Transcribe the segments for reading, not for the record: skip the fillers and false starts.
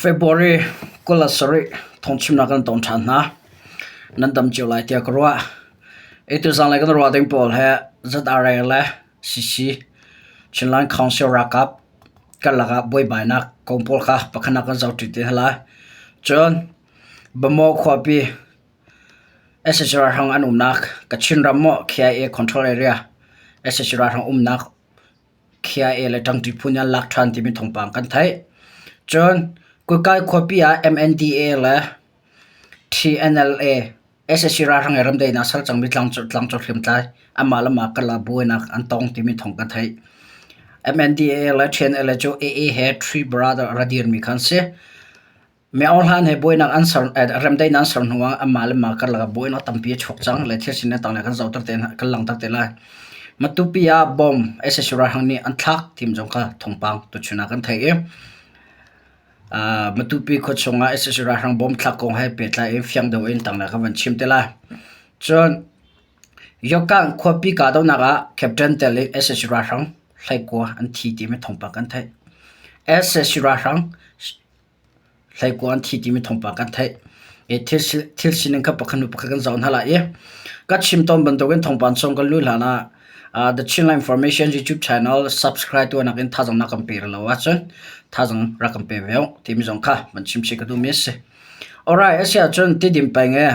February 27 thawngchimnak kan tong ṭhan hna. Nan dam cio lai tiah ka ruah. Atu zanlei kan ruah ding pawl he ZRA le CC Chinland Council ralkap karlak ah buaibainak kong pawl kha pakhatnak kan zohṭi te hna lai. Cun Bamaw khuapi sac ralhrang an umnak Kachin ram maw KIA control area sac ralhrang umnak KIA le ṭangṭi phu nih an lak ṭhan timi thawngpang kan theih. Cun Kukai khuapi ah MNDA le TNLA sac ralhrang he ramdaihnak ser cangmi tlangcung hriamtlai anmah le mah karlak buainak an tong timi thawng kan theih. MNDAA le TNLA cu AA he Three Brother a ra dirmi kha an si. Myo Hlan he buainak an ser remdaihnak an ser hnu ah anmah le mah karlak ah buainak tampi a chuak cang le thil sining tanglei kan zohter te kan langhter te lai. Matupi ah bomb sac ralhrang nih an thlak tim zong kha thawngpang tuchun ah kan theih i Matupi khuachung ah sac ralhrang bomb thlak kong he pehtlai in fiang deuh in tanglei kan van chim te lai. Cun Yokang khuapi kahdohnak ah Captain tel in sac ralhrang hleikua an thi timi thawngpang kan theih. Sac ralhrang Hleikua an thi timi thawngpang kan theih. I thil sining kha pakhat hnu pakhat kan zoh hna lai i ka chim tawn bantukin thawngpang chung kan luh hlan ah The Chinland Information YouTube channel subscribe tuahnak in thazaang na kan pe rih lo ahcun thazaang rak kan pe ve u timi zong kha van chim chih ka duhmi a si. Alright, a si ahcun Tidim peng i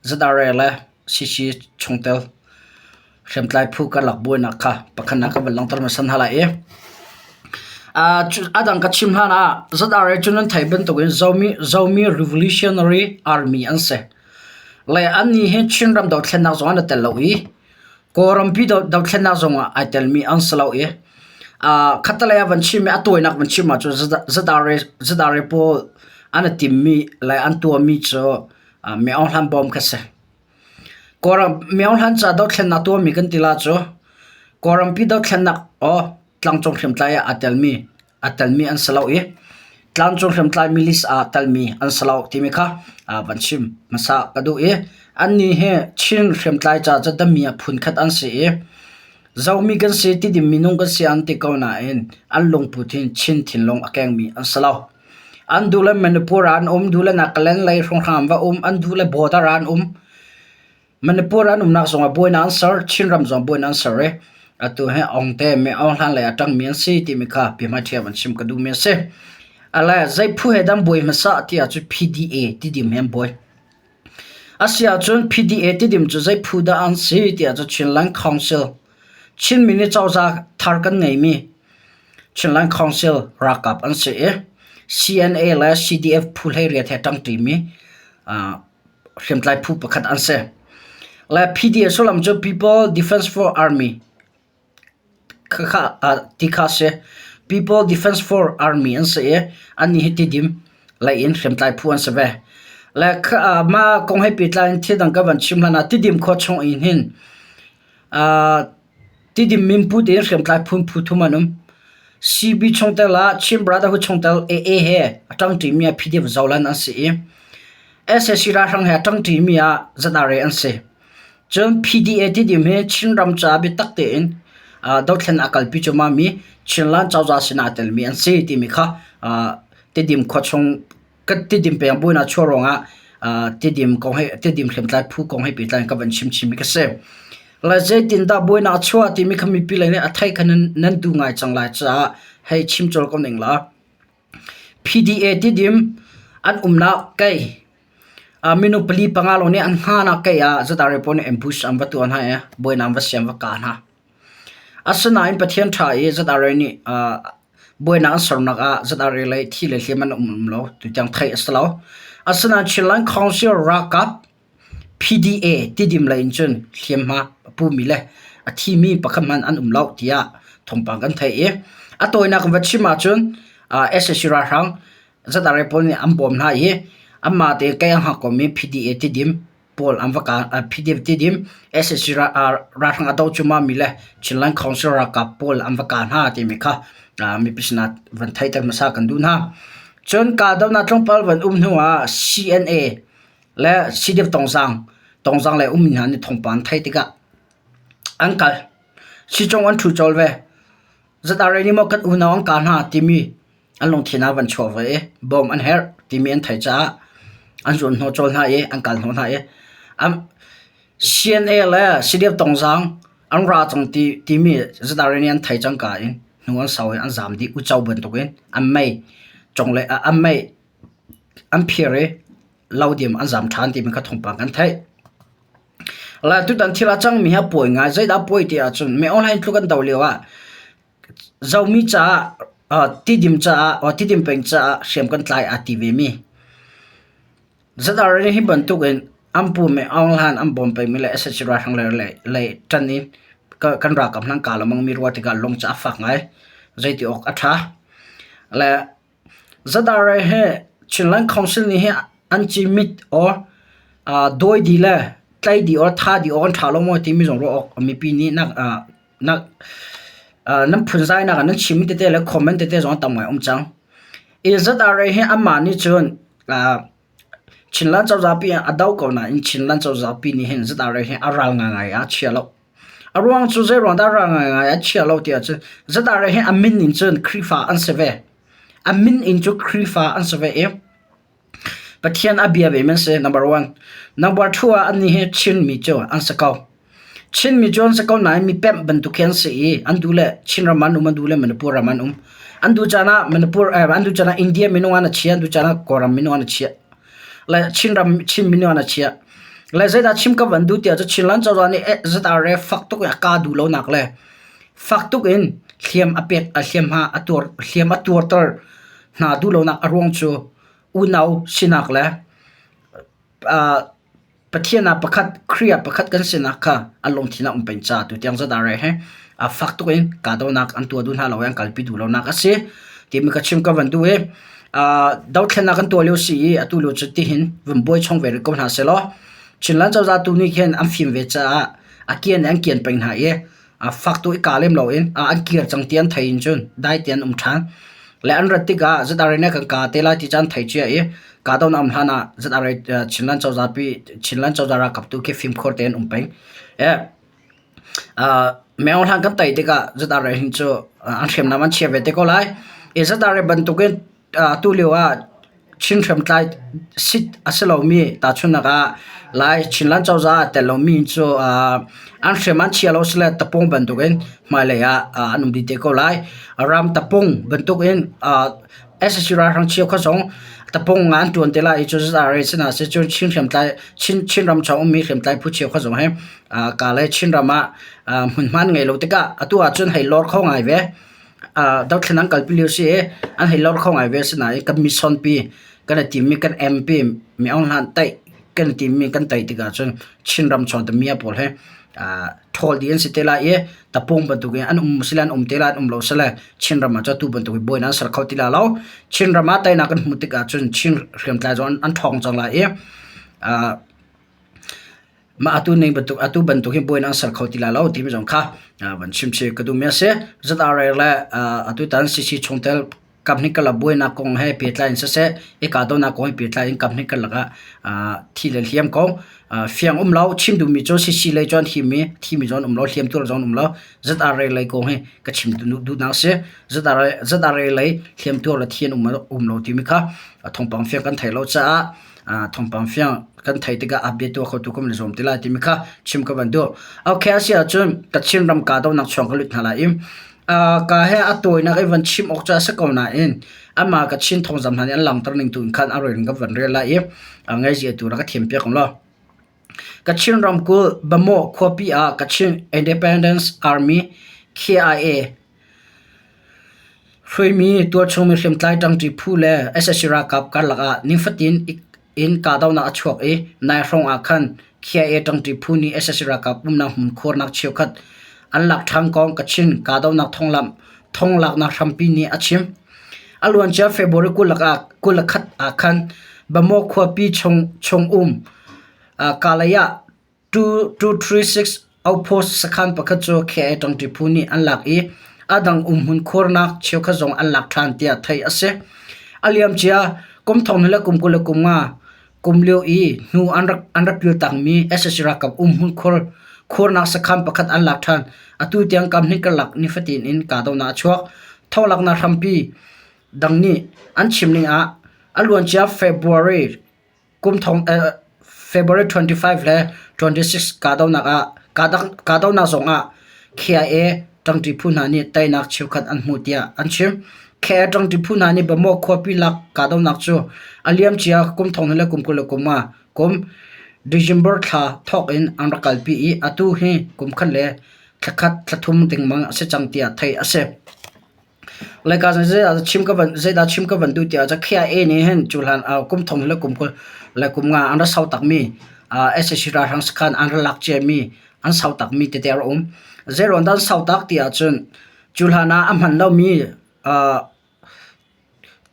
ZRA le CC chungtel hriamtlai phu karlak buainak kha pakhatnak ka van langhter hmasa hna lai i a dang ka chim hlan ah ZRA cu nan theih bantukin Zomi Zomi Revolutionary Army an si. Le annih hi Chinram dothlennak zong an i tel lo i Kawlrampi dothlennak zong ah ai telmi an si lo i khattelei ah van chim i a tawinak van chim ahcun ZRA ZRA pawl an i timmi le an tuahmi cu Myo Hlan bawm kha si. Kawlram Myo Hlan ca dothlennak tuahmi kan ti la cu Kawlrampi dothlennak aw tlangcung hriamtlai ah aa telmi a telmi an si lo i tlangcung hriamtlai milis ah telmi an si lo timi kha van chim hmasa ka duh i annih hi Chin hriamtlai ca cu dami ah phunkhat an si i Zomi kan si Tidim minung kan si an ti ko nain an lungput hin Chin thinlung a kengmi an si lo. An duh le Manipur ah an um, duh le Nagaland lei hrawnghrang an va um, an duh le border ah an um. Manipur an umnak zongah buainak an ser, Chinram zong buainak an ser i atu hi Aungte mi Aung Hlan lei a ṭangmi an si timi kha biahmaiṭhi an chim ka duhmi a si. Ale zei phu he dah an buai hmasa ti ahcun PDA tidim he an buai. Asi ahcun PDA tidim cu zei phu dah an si ti ahcun Chinland Council Chinmi nih cozah thar kan ngeimi Chinland Council ralkap an si i CNA le CDF phu hleiriat he ṭangṭimi hriamtlai phu pakhat an si. Le PDA sullam cu People Defense for Army khakha ti kha si. People Defense for Army an si i annih hi Tidim lei in hriamtlai phu an si ve. Le mah kong he pehtlai in thil dang ka van chim hlan ah Tidim khua chung in hin Tidim minpu tein hriamtlai phun phu thum an um. CB chungtel ah Chin Brotherhood chungtel AA he a ṭangṭimi ah PDF Zoland an si i sac ralhrang he a ṭangṭimi ah ZRA an si. Cun PDA Tidim hi Chinram caah biatak tein dothlen a kalpi cuahmahmi Chinland cozah sinah aa telmi an si timi kha Tidim khuachung kan Tidim peng buainak chuah ruangah Tidim kong he Tidim hriamtlai phu kong he pehtlai in ka van chim chinmi ka si. Le zeitindah buainak a chuah timi kha mipi lei nih a thei kha nan, nan duh ngai cang lai caah hei chim colh ko ning law. PDA Tidim an umnak kei minung pali panga lawng nih an hngahnak kei ah zatari pawl nih ambush an va tuah hna i buainak an va siam va kah hna. Asinain Pathian ṭha i ZRA nih buainak an sernak ah ZRA lei thi le hliam an um lo tutiang theih a si lo. Asinain Chinland Council ralkap PDA Tidim lei in cun hliamhma a pumi le a thimi pakhat hmanh an um lo tiah thawngpang kan theih i a tawinak in va chim ahcun sac ralhrang ZRA pawl nih an bawm hna i anmah tein kei a hngak komi PDA Tidim pawl an va PDF Tidim sac ralhrang a doh cuahmahmi le Chinland Council ralkap pawl an va kah hna timi kha mipi sinah van theihter hmasa kan duh hna. Cun kahdohnak tlawmpal van um hnu ah CNA le CDF Tongzang Tongzang lei ummi hna nih thawngpang an theih tikah an kal. Sicung an ṭhu colh ve. ZRA nih maw kan unau an kah hna timi An lungthin ah van chuak ve i bawm an herh timi an theih caah an zuan hnawh colh hna i an kal hnawh hna i CNA le CDF Tongzaang an ra cang ti timi ZRA nih an theih cangka in hnu an sau i an zaam dih uico bantukin an mei cong le an mei an phir i lo diam an zaam ṭhan timi kha thawngpang kan theih. Le tutan thil a cangmi hi a pawi ngai. Zeidah a pawi ti ahcun mi online tluk an do lio ah Zomi caah Tidim caah Tidim peng caah hriam kan tlai aa ti vemi. ZRA hi bantukin an pu me Aung Hlan an bawm pengmi le sac ralhrang le lei ṭan in kan ralkap hna an kah lengmangmi ruah tikah lung cu a fak ngai. Zeiti awk a ṭha. Le ZRA hi Chinland Council nih hi an cimit or dawi dih le tlaih dih or thah dih awk an ṭha lo maw timi zong ruah awk mipi nih nan phunzainak ah nan chimmi tete le comment tete zong a tam ngai um cang. I ZRA hi amah nih cun Chinland cozah pi ah a do ko nain Chinland cozah pi nih hin ZRA hi a ral ngaingai ah a chia lo. A ruang cu zei ruang dah ral ngaingai ah a chia lo ti ahcun ZRA hi a min in cun Khrihfa an si ve. A min in cu Khrihfa an si ve i Pathian a bia ve mi an si number one. Number two ah annih hi Chinmi cu an si ko. Chinmi cu an si ko nain mi pemh bantuk khi an si i an duh le Chinram an um, an duh le Manipur ram an um. An duh caan ah Manipur eh, an duh caan ah India minung an a chia, an duh caan ah Kawlram minung an a chia. Le Chinram Chin minung an a chia. Le zeidah chim ka van duh tiah cu Chinland cozah nih eh, ZRA fak tuk in a ka duh lonak le fak tuk in hliam a pek a hliam hma a tuar hliam a tuarter hna duh lonak a ruang cu unau sinak le Pathian ah pakhat, Khrih ah pakhat kan sinak kha an lungthin ah um peng ca tutiang ZRA he fak tuk in kahdohnak an tuah duh hna lo i an kalpi duh lonak a si timi ka chim ka van duh i dothlennak kan tuah lio si i atu lio cu tihin vun buai chung ve rih ko hna sehlaw Chinland cozah tu nih khin an fim ve caah a kian in an kian peng hna i fak tu i ka lem loin an kir cang ti an thei in cun dai te an um ṭhan. Le an rat tikah ZRA nih kan ka te lai ti caan thei cia i kahdohnak um hlan ah ZRA Chinland cozah pi Chinland cozah ralkap tu khi fimkhur tein um peng. Meo hlan kan tei tikah ZRA hin cu an hriamnam an chia ve te ko lai. I ZRA bantukin Atu lio ah Chin hriamtlai sit a si lomi tahchunhnak ah Lai Chinland cozah ah tel lomi cu an hriam an chia lo sile tapung bantukin hmailei ah an um dih te ko lai. Ram tapung bantukin sac ralhrang cheukhat zong tapung ah an ṭuan te lai i cu ZRA sinah si cun Chin hriamtlai Chin Chinram chung ummi hriamtlai phu cheukhat zong hi ka le Chinram ah hmunhma an ngei lo tikah atu ahcun hei lor kho ngai ve. Dothlen an kalpi lio si i an hei lor kho ngai ve. Asinain kan mission pi kan i timmi kan MP mi Aung Hlan taih kan i timmi kan tai tikah cun Chinram chung tamia pawl hi ṭhawl dih an si te lai i tapung bantukin an um sile an um te lai an um lo sile Chinram ah cun atu bantuk in buainak an ser kho ti lai lo. Chinram ah teinak kan hmuh tikah cun Chin hriamtlai zong an ṭhawng cang lai i Mah atu ning bantuk atu bantuk hin buainak an ser kho ti lai lo timi zong kha van chim chih ka duhmi a si. ZRA le atutan CC chungtel company karlak buainak kong he pehtlai in siseh, i kahdohnak kong he pehtlai in company karlak ah thi le hliam kong fiang um lo. Chim duhmi cu CC lei cu an him i thimi zong an um lo, hliam tuar zong an um lo. ZRA lei kong hi ka chim duhnak a si. ZRA, ZRA lei hliam tuar le thi an um, um lo timi kha thawngpang fiang kan theih lo caah thawngpang fiang kan theih tikah a bia tuah khotu kan zuam ti lai timi kha chim ka van duh. Okay a si ahcun Kachin ram kahdohnak chuang ka lut hna lai i ka he a tawinak i van chim awk cu a si ko nain amah Kachin thawngzam hna nih an langhter ning tu in khan a rel in ka van rel lai i ngaihzia tu rak ka thiam piak law. Kachin ramkulh Bamaw khuapi ah Kachin Independence Army KIA Hruaimi tualchungmi hriamtlai ṭangṭi phu le sac ralkap karlak ah nifatin in kahdohnak a chuak i nai hrawng ah khan KIA ṭangṭi phu nih sac ralkap umnak hmun khuarnak cheukhat an lak ṭhan kong Kachin kahdohnak thonglaknak hrampi nih a chim. A luancia February 21 ah khan Bamaw khuapi chung um Kalay ah 2236 outpost sakhan pakhat cu KIA ṭangṭi phu nih an lak i a dang umhmun khuarnak cheukhat zong an lak ṭhan tiah theih a si. A liamcia kum thong le kum 25 kum lio i hnu an rak an rak piltakmi sac ralkap umhmun khuar khuarnak sakhan pakhat an lak ṭhan. Atu tiang kamhnih karlak nifatin in kahdohnak a chuak. Thonglaknak hrampi. dang nih an chim ning ah a luancia February kum thong February 25 le 26 kahdohnak ah kahdohnak zong ah KIA ṭangṭi phu hna nih teinak cheukhat an hmuh tiah an chim. KIA ṭangṭi phu hna nih Bamaw khuapi lak kahdohnak cu a liamcia kum thong hnih le kum 25 kum December thla thawk in an rak kalpi i atu hi kum khat le thla khat thla thum dengmang a si cang tiah theih a si. Laica zeidah chim ka van zeidah chim ka van duh tiah cun KIA nih hin cu hlan kum thong le kum 20 le kum nga an ra sau takmi sac ralhrang sakhan an ra lak ciami an sau takmi tete a rak um. Zeiruang dah an sau tak ti ahcun cu hlan ah a hman lomi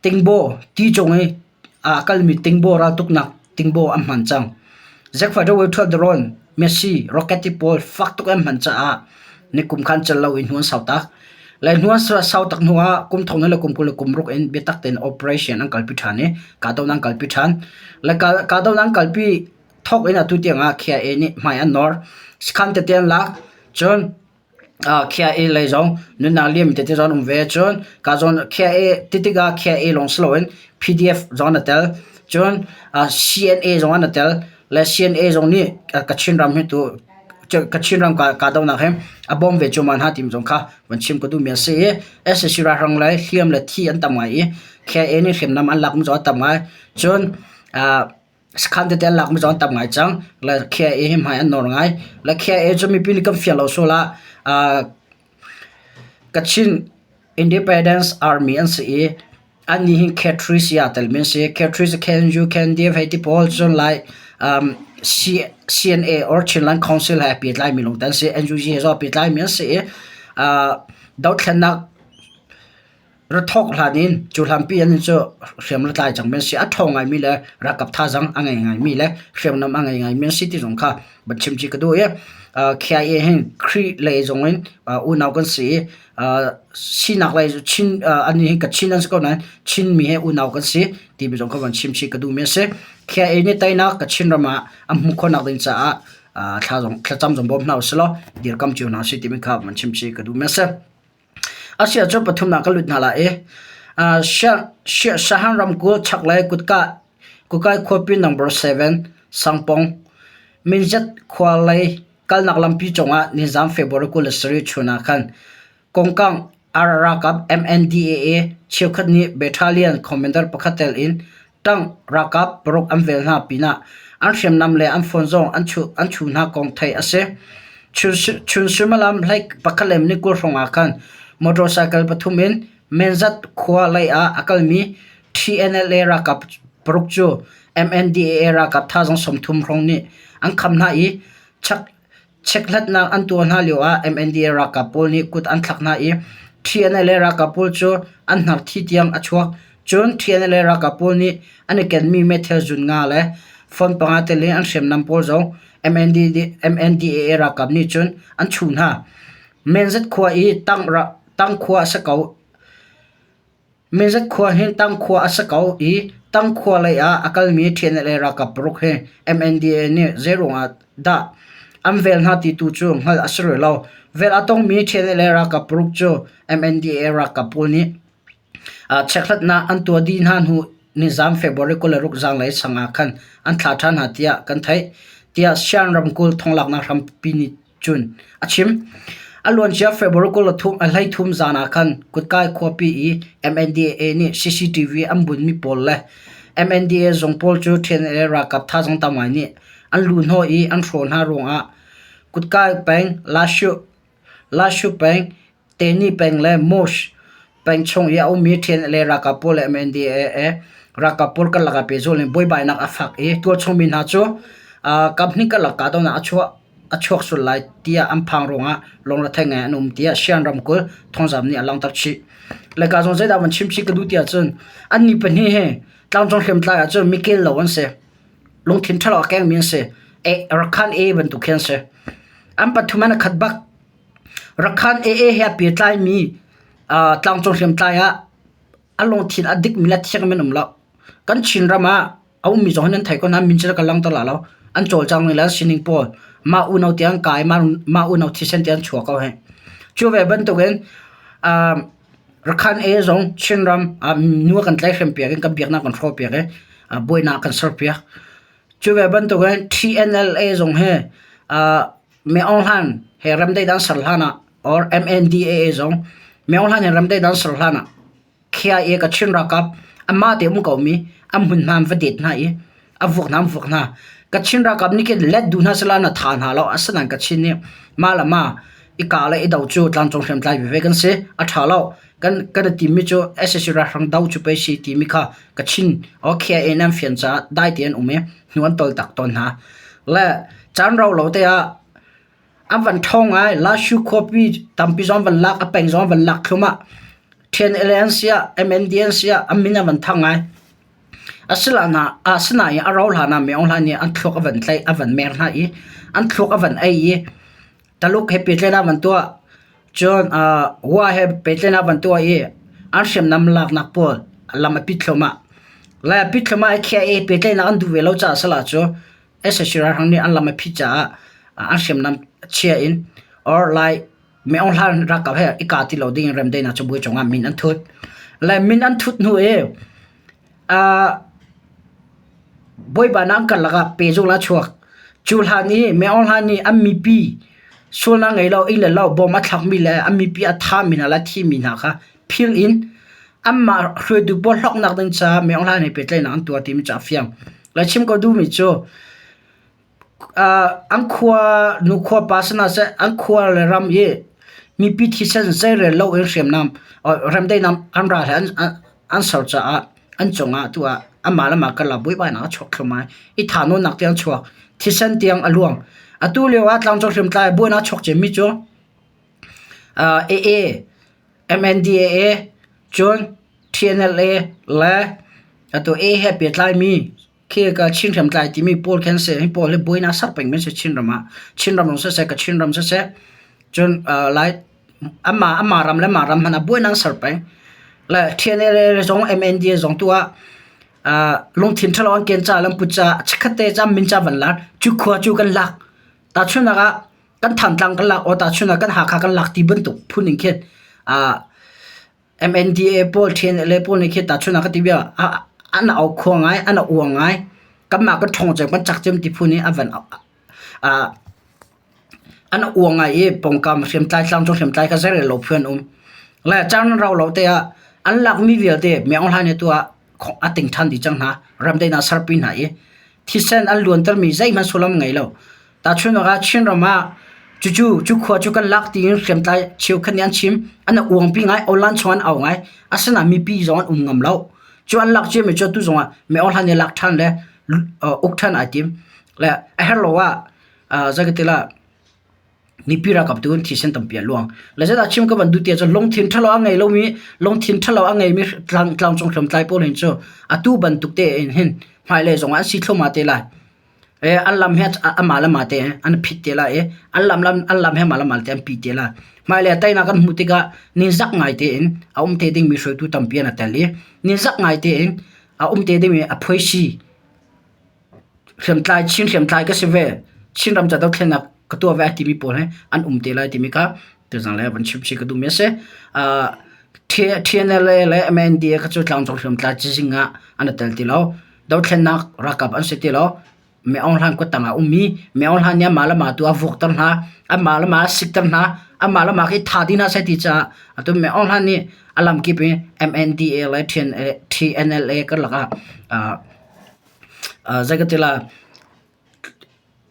Tingbaw, ti cung i aa kalmi tingbaw raltuknak tingbaw an hman cang. Zekfai ṭhuat Messi, Rocket ti pawl fak tuk an hman caah nikum khan cel lo in hnu an sau tak. Le hnu an sau tak hnu ah kum thong le kum 20 le kum ruk in biatak tein operation an kalpi ṭhan i kahdohnak an kalpi ṭhan. Le kahdohnak an kalpi thawk in atu tiang ah KIA nih hmai an nawr. Sakhan tete an lak. Cun KIA lei zong nunnak liam tete zong an um ve. Cun ka zawn KIA ti tikah KIA lawng si loin PDF zong an i tel. Cun CNA zong an i tel. Le CNA zong nih Kachin ram hi tu Kachin ram kahdohnak hi a bawm ve cuahmah hna timi zong kha van chim ka duhmi a si i sac ralhrang le hliam le thi an tam ngai i KIA nih hriamnam an lakmi zong a tam ngai. Cun Sakhan tete an lakmi zong an tam ngai cang. Le KIA hi hmai an nawr ngai. Le KIA cu mipi nih kan fiang lo sual ah Kachin Independence Army an si i annih hi K3C aa telmi an si. K3 cu KNU, KNDF hei ti pawl cun lai CNA or Chinland Council he aa pehtlaimi lawngte an si. NUG he zong aa pehtlaimi an si i dothlennak Rathawk hlan in cu hlanpi an cu hriam la tlai cangmi an si. A ṭhawng ngaimi le ralkap thazaang a ngei ngaimi le hriamnam a ngei ngaimi an si ti zong kha van chim chih ka duh i KIA hin Khrih lei zong in unau kan si i sinak lei Chin annih hi Kachin an si ko nain Chinmi he unau kan si timi zong kha van chim chih ka duhmi a si. KIA nih teinak Kachin ram ah an hmuh khawhnak ding caah thla zong thlacam zong bawm hna usih law dirkam cio hna usih timi kha van chim chih ka duhmi a si. Asiahcun pathumnak ka lut hna lai i Shan ramkulh chaklei Kutka khuapi number 7 Sangpong Minzet khua lei kalnak lampi cungah nizaan February 27 chun ah khan Kongkang ralkap MNDAA cheukhat nih battalion commander pakhat tel in Ṭang ralkap paruk an vel hna pinah an hriamnam le an phone zong an chuh hna kong theih a si. Chun suimilam hlei pakhat le minute 20 hrawng ah khan motorcycle pathum in Menzat khua lei ah a kalmi TNLA ralkap paruk cu MNDAA ralkap thazaang 30 hrawng nih an kham hna i chak Chekhlatnak an tuah hna lioah MNDAA ralkap pawl nih kut an thlak hna i TNLA ralkap pawl cu an hnar thi tiang a chuak. Cun TNLA ralkap pawl nih an i kenmi meithal zun nga le phone panga tel in an hriamnam pawl zong MNDAA ralkap nih cun an chuh hna. Menzat khua i Tang khua a si ko. Mizat khua hi Tangkhua a si ko i Tangkhua lei ah a kalmi TNLA ralkap paruk hi MNDAA nih zeiruang ah dah an vel hna ti tu cu hngalh a si rih lo. Vel a tongmi TNLA ralkap paruk cu MNDAA ralkap pawl nih chekhlatnak an tuah dih hna hnu nizaan February 26 zanlei sang ah khan an thlah ṭhan hna tiah kan theih, tiah Shan ramkulh thonglaknak hrampi nih cun a chim. A luancia February 23 zan ah khan Kutkai khuapi i MNDAA nih CCTV an bunmi pawl le MNDAA zung pawl cu TNLA ralkap thazaang tam ngai nih an luhhnawh i an hrawh hna ruangah Kutkai peng, Lashu peng, Teni peng le Mosh peng chung i a ummi TNLA ralkap pawl le MNDAA ralkap pawl karlak ah pehzulh in buaibainak a fak i tualchung mi hna cu kaphnih karlak kahdohnak a chuah a chuak sual lai tiah an phang ruangah lungrethei ngai an um tiah Shan ramkulh thawngzam nih a langhter chih. Leka zong zeidah van chim chih ka duh tiah cun annih pahnih hi tlangcung hriamtlai ahcun mikel lo an si. Lungthin ṭhalo a kengmi an si. Rakhan A bantuk khi an si. An pathum an khat bak. Rakhan AA he a pehtlaimi tlangcung hriamtlai ah a lungthin a dikmi le a thiangmi an um lo. Kan Chinram ah a ummi zong hi nan thei ko hna, min cu ka langhter lai lo. An cawlcang ning le an sining pawl mah unau tiang kai, mah unau thisen tiang chuak ko hih. Cu ve bantukin. Rakhan A zong Chinram ah nu a kan tlaihhrem piak in kan biaknak kan hrawh piak i buainak kan ser piak. Cu ve bantukin TNLA zong hi Min Aung Hlaing he ramdaih dan ser hlan ah or MNDAA zong Min Aung Hlaing he ramdaih dan ser hlan ah KIA Kachin ralkap anmah te um komi an hmunhma an va det hna i a vuak hna an vuak hna. Kachin ralkap nih khin let duh hna sehla na tha hna lo. Asinain Kachin nih mah le mah i kah le i do cu tlangcung hriamtlai veve kan si. A ṭha lo. Kan kan i timmi cu sac ralhrang do cu pei si timi kha Kachin or KIA nih an fian caah dai tein an um i hnu an toltak tawn hna. Le caan rau lo te ah An van ṭhawng ngai. Lashu khuapi tampi zong an van lak, a peng zong an van lak thluahmah. TNLA an si ah, MND an si ah, an min an van thang ngai. Asinain a rau hlan ah Min Aung Hlaing nih an thluak a van tlaih, a van mer hna i an thluak a van ei i Taluk he pehtlaihnak an van tuah. Cun Wa he pehtlaihnak an van tuah i an hriamnam laknak pawl lam a pit thluahmah. Le a pit thluahmah i KIA pehtlaihnak an duh ve lo caah salah cu sac ralhrang nih an lam a phit caah an hriamnam chia in or lai Min Aung Hlaing ralkap he i kah ti lo ding in remdaihnak cabuai cungah min an thut. Le min an thut hnu i bawipa nih an karlak ah pehzulh a chuak. Cu hlan i Min Aung Hlaing nih an mipi sualnak ngei lo inn le lo bom a thlakmi le an mipi a thahmi hna le a thimi hna kha philh in anmah hruaitu pawl hlawknak ding caah Min Aung Hlaing he pehtlaihnak an tuah timi cu a fiang. Le chim ko duhmi cu an khua nu khua pa sinah seh an khua le ram i mipi thisen zeirel loin hriamnam remdaihnak an ral he an ser caah an cungah tu ah anmah le mah karlak buaibainak a chuak thluahmah i thahnawnnak tiang a chuak. Thisen tiang a luang. Atu lio ah tlangcung hriamtlai buainak a chuak ciami cu AA, MNDAA, cun TNLA le atu A he pehtlaimi khi ka Chin hriamtlai timi pawl khi an si. Hi pawl hi buainak ser pengmi an si Chinram ah. Chinram zong siseh, Kachin ram siseh, cun Lai amah amah ram le mah ram hmanh ah buainak an ser peng. Le TNLA zong MNDA zong tu ah lungthin ṭhalo an ken caah le an put caah chikkhat te cam min ca van lar. Cu khua cu kan lak. Tahchunhnak ah kan Thantlang kan lak, aw tahchunhnak kan Hakha kan lak ti bantuk phun in khin MNDA pawl TNLA pawl nih khi tahchunhnak ka ti bia an au khua ngai, an a uang ngai. Kanmah kan ṭhawng cem, kan cak cem ti phun i a van an a uang ngai i pawngkam hriamtlai tlangcung hriamtlai kha zeirel lo phu an um. Le caan rau lo te ah an lakmi vialte Min Aung Hlaing nih tu ah a ting ṭhan dih cang hna. Ramdaihnak serpi hna i thisen an luantermi zeihmanh sullam ngei lo. Tahchunhnak ah Chinram ah cucu cu khua cu kan lak tiin hriamtlai cheukhat nih an chim. An i uangpi ngai, online chung an au ngai. Asinain mipi zong an um ngam lo. Cu an lak ciami cu atu zongah Min Aung Hlaing nih lak ṭhan le uk ṭhan ai tim. Le a herh lo ah zei ka ti lah mipi ralkap tu in thisen tampi a luang. Le zeidah chim ka van duh ti ahcun lungthin ṭhalo a ngei lomi lungthin ṭhalo a ngeimi tlang tlangcung hriamtlai pawl hin cu atu bantuk te in hin hmailei zongah an si thluahmah te lai. An lam hi amah le mah te an phit te lai i an lam an lam hi amah le mah te an pi te lai. Hmailei ah teinak kan hmuh tikah ningzak ngai tein a um te dingmi hruaitu tampi an i tel i ningzak ngai tein a um te dingmi a phuaisi hriamtlai Chin hriamtlai ka si ve Chinram ca dothlennak ka tuah ve a timi pawl hi an um te lai timi kha tuzang le van chim chih ka duhmi a si. TNLA le MNDA kha cu tlangcung hriamtlai cizing ah an i tel ti lo. Dothlennak ralkap an si ti lo. Min Aung Hlaing kuttang ah ummi Min Aung Hlaing nih amah le mah tu a vuakter hna, amah le mah a sikter hna, amah le mah khi tha dih hna seh ti caah atu Min Aung Hlaing nih a lamkip in MNDA le TNLA karlak ah zei ka ti lai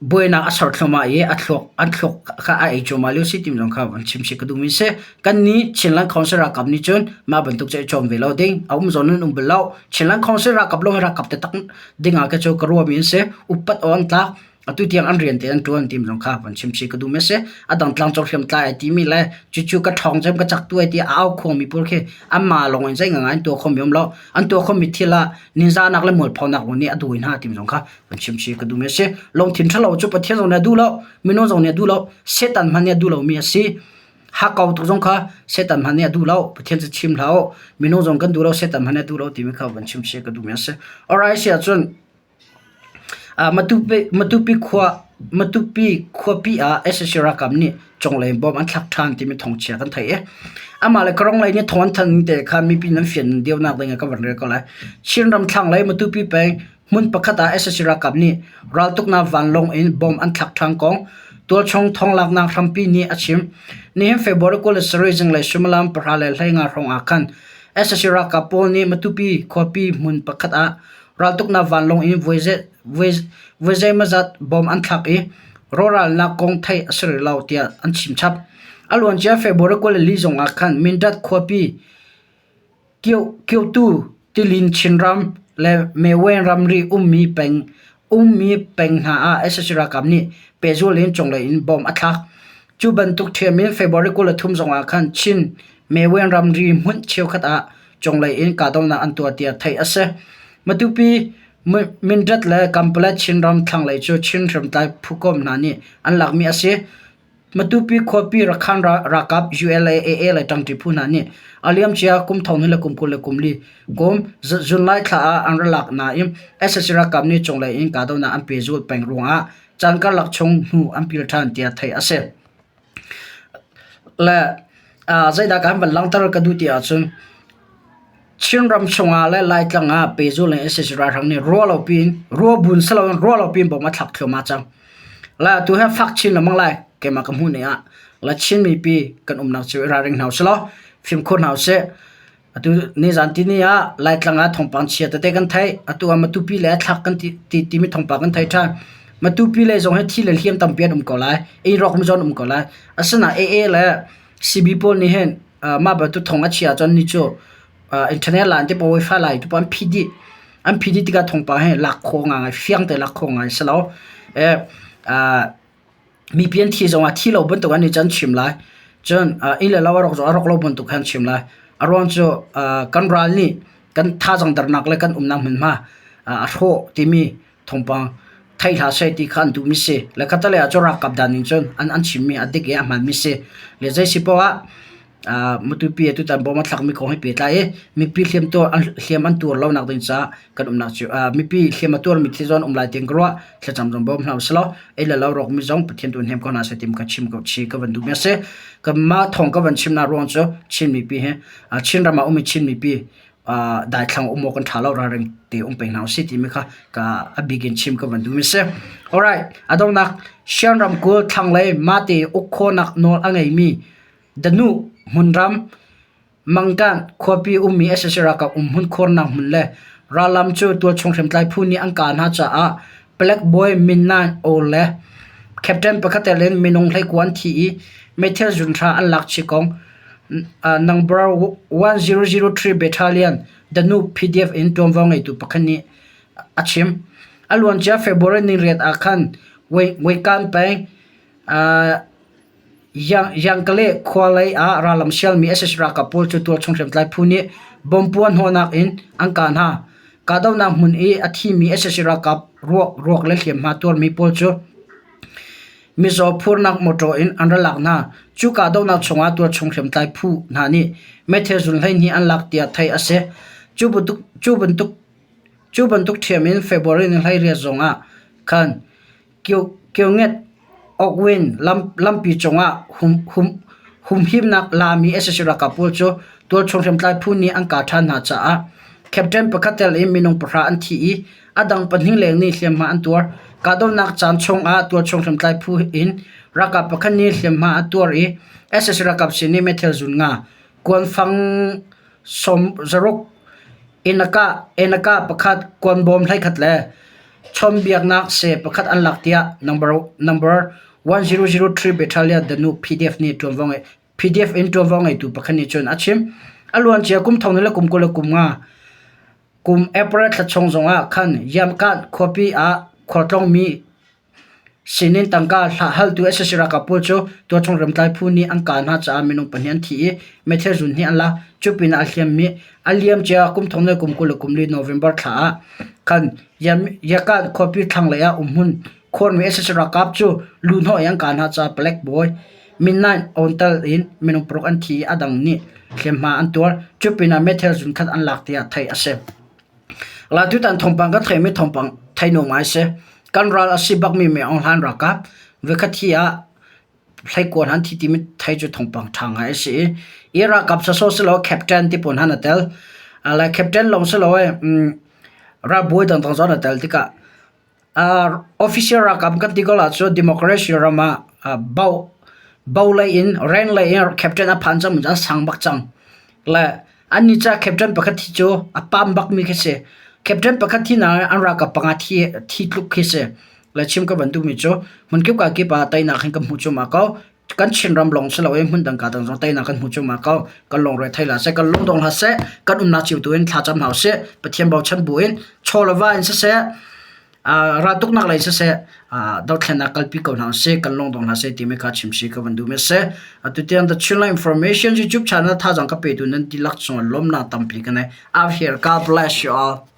buainak a ser thluahmah i a thluak an thluak kha a ei cuahmah lio si timi zong kha van chim si ka duhmi si. Kannih Chinland Council ralkap nih cun mah bantuk cu i cawm ve lo ding a um zawn in um bal lo. Chinland Council ralkap lawng hi ralkap taktak ding ah khin cu ka ruahmi an si. Upat awk an tlak. Atu tiang an rian te an ṭuan timi zong kha van chim si ka duhmi a si. A dang tlangcung hriamtlai ai timi le cucu ka ṭhawng cem ka cak tu ai ti a au khuangmi pawl khi anmah lawng in zei ngangai an tuah khomi um lo. An tuah khomi thil ah ningzahnak le mualphonak lawng nih a dawi hna timi zong kha van chim si ka duhmi a si. Lungthin ṭhalo cu Pathian zong nih a duh lo, minung zong nih a duh lo, Satan hmanh nih a duh lomi a si. Hakkau tuk zong kha Satan hmanh nih a duh lo. Pathian cu chim hlah u. Minung zong kan duh lo, Satan hmanh nih a duh lo timi kha van chim si ka duhmi a si. Alright, si ahcun Matupi, Matupi khua. Matupi khuapi ah sac ralkap nih conglei bom an thlak ṭhan timi thawngchia kan theih i amah le Karong lei nih thawng an thanh te kha mipi nan fian deuhnak ding ah ka van rel ko lai. Chinram thlanglei Matupi peng hmun pakhat ah sac ralkap nih raltuknak vanlawng in bom an thlak ṭhan kong tualchung thawnglaknak hrampi nih a chim. Nihin February 27 zinglei suimilam 10:15 hrawng ah khan sac ralkap pawl nih Matupi khuapi hmun pakhat ah raltuknak vanlawng in voi zeimawzat bom an thlak i rawhralnak kong theih a si rih lo tiah an chim chap. A luancia February 24 zong ah khan Mindat khuapi Kyotu Tilin Chinram le Mewen ramri ummi peng ummi peng hna ah sac ralkap nih pehzul in cunglei in bom a thlak. Cu bantuk ṭhiam in February 23 zong ah khan Chin Mewen ramri hmun cheukhat ah cunglei in kahdohnak an tuah tiah theih a si. Matupi Mindat le Kanpalet Chinram thlanglei cu Chin hriamtlai phukomh hna nih an lakmi a si. Matupi khuapi Rakhan ralkap ULA-AA le ṭangṭi phu hna nih a liamcia kum thong hnih le kum 24 kum July thla ah an ra lak nain sac ralkap nih cunglei in kahdohnak an pehzulh peng ruangah caan karlak chung hnu an pil ṭhan tiah theih a si. Le zeidah kan van langhter ka duh ti ahcun Chinram chungah le Laitlang ah pehzulh in sac ralhrang nih ruah lo piin ruah bun si loin ruah lo piin bom a thlak thluahmah cang. Le atu hi fak chin lengmang lai keimah ka hmuh ning ah le Chin mipi kan umnak cio i ralring hna usih law fimkhur hna usih. Atu nizan tini ah Laitlang ah thawngpang chia tete kan theih. Atu ah Matupi le thlak kan ti, ti timi thawngpang kan theih ṭhan. Matupi le zong hi thi le hliam tampi an um ko lai. Inn rawk mi zong an um ko lai. Asinain AA le CB pawl nih hin mah bantuk thawng a chia ahcun ni cu internet la an ti pawl wifi la ti pawl an phih dih. An phih dih tikah thawngpang hi lak khawh ngai fiang te lak khawh ngai si lo. Mipi an thi zongah thi lo bantuk an i can chim lai. Cun inn le lo a rawk zong a rawk lo bantuk khan chim lai. A ruang cu kan ral nih kan thazaang dernak le kan umnak hmunhma a hrawh timi thawngpang theih hlah seh ti kha an duhmi si. Le khatalei ah cun ralkap dan in cun an an chimmi a dik i a hmaanmi si. Le zei si poah ah Matupi atutan bom a thlakmi kong he pehtlai i mipi hliam an tuar lonak ding caah kan umnak cio mipi hliam a tuarmi thil zong an um lai tiin ka ruah. Thlacam zong bawm hna usilaw ei le lo rawkmi zong Pathian tu hnem ko hna seh ti ka chim ko chi ka van duhmi a si. Kanmah thawng ka van chimnak ruang cu Chin mipi hi Chinram ah ummi Chin mipi daithlang um awk kan ṭha lo ralring te um peng hna usih timi kha ka a bik in chim ka van duhmi a si. Alright, a donghnak Shan ramkulh thlanglei mahte uk khawhnak nawl a ngeimi Danuh hmunram, Mangkan khuapi ummi sac ralkap umhmun khuarnak hmun le rallam cu tualchung hriamtlai phu nih an kah hna caah palek bawi Min Naing Oo le captain pakhat tel in minung 19 an thi i meithal zunhra an lak chih kong number 1003 Battalion Danuh PDF in ṭuanvo ngeitu pakhat nih a chim. A luancia February niriat ah khan Weikan peng Yangkale khua lei ah rallam sialmi sac ralkap pawl cu tualchung hriamtlai phu nih bomb puahhnawhnak in an kah hna. Kahdohnak hmun i a thimi sac ralkap ruak le hliamhma tuarmi pawl cu mizaw phurnak mawṭaw in an ra lak hna. Cu kahdohnak chungah tualchung hriamtlai phu hna nih meithal zun 12 an lak tiah theih a si. Cu bantuk ṭhiam in February ni 18 zongah khan Kyonget Okwin lampi cungah humhimnak lami sac ralkap pawl cu tualchung hriamtlai phu nih an kah ṭhan hna caah captain pakhat tel in minung pahra an thi i a dang pahnih leng nih hliamhma an tuar. Kahdohnak caan chungah tualchung hriamtlai phu in ralkap pakhat nih hliamhma a tuar i sac ralkap sin i meithal zun nga, kuanfang 60, innka pakhat, kuanbawm 11 le Chawnhbiaknak seh pakhat an lak tiah number 1003 Battalion Danu PDF nih ṭuanvo ngei PDF in ṭuanvo ngeitu pakhat nih cun a chim. A luancia kum thong le kum 25 kum April thla chung zongah khan Yamkan khuapi ah khualtlawngmi Sinin tangka haltu sac ralkap pawl cu tualchung ramtlai phu nih an kah hna caah minung pahnih an thi i meithal zun hnih an lak. Cu pinah a hliammi a liamcia kum thong le kum 24 November thla ah khan Yakan khuapi thlanglei ah umhmun khuarmi sac ralkap cu luhnawh in an kah hna caah palek bawi Min Naing Aung tal in minung paruk an thi i a dang nih hliamhma an tuar. Cu pinah meithal zun khat an lak tiah theih a si. Tutan thawngpang kan theihmi thawngpang theih nuam ngai si. Kan ral a si bakmi Min Aung Hlaing ralkap voikhat hi ah hleikuan han thi timi thei cu thawngpang ṭha ngai a si i i ralkap sawsawh si lo captain ti pawl han a tel. Le captain lawng si lo i ralbawi dangdang zong an i tel tikah official ralkap kan ti ko ahcun democracy ram ah bo bo lei in rank lei in captain a phan cang mi cu an sang bak cang. Le annih caah captain pakhat thi cu a pam bakmi khi si. Captain pakhat thi nain an ralkap panga thi thi tluk khi si. Le chim ka van duhmi cu hmunkip ka kip ah teinak hin kan hmuh cuahmah ko. Kan Chinram lawng si loin hmun dang ka dang zong teinak kan hmuh cuahmah ko. Kan lungre thei hlah seh, kan lungdong hlah seh, kan umnak cio tu in thlacam hna usih. Pathian bochan bu in chaw le va in siseh, raltuknak lei siseh, dothlennak kalpi ko hna usih, kan lungdong hlah seh timi kha chim si ka van duhmi a si. Atu tiang The Chinland Information YouTube channel thazaang ka petu nan dihlak cungah lawmnak tampi ka nei. Out here, God bless you all.